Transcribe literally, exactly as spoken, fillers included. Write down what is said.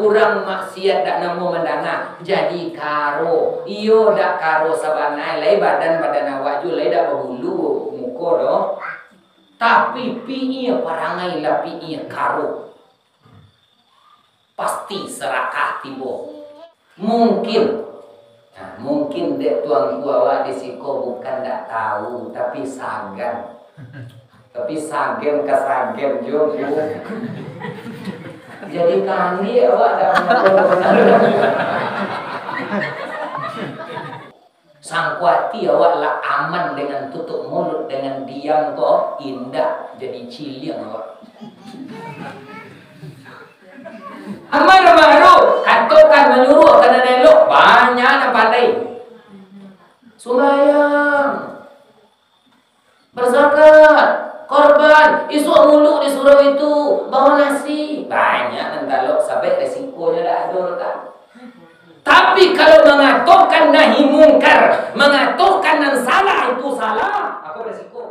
Urang maksiat dak namuah mandanga, jadi karo. Iyo, dak karo sabanai, lai badan-badan awak juo, lai dak babulu muko doh. Tapi pi'ie parangai lah pi'ie karo. Pasti sarakah tibo. Mungkin, nah, mungkin dek tuangku awak di siko bukan dak tahu, tapi sagan. Tapi sagen ka sagen juo, Bu. Jadi tadi awak dak mau. Sangko ati awak lah aman dengan tutup mulut, dengan diam ko, indak, jadi ciliang awak. Amar ma'ruf, katokan manyuruah ka nan elok, banyak nan pandai. Sumbayang, bazakat, korban, isuak muluk di surau itu, bawa nasi, banyak nan talok, sabab resikonyo dak ado kan. Tapi kalau mangatokan nahi mungkar, mangatokan nan salah itu salah, apo resiko?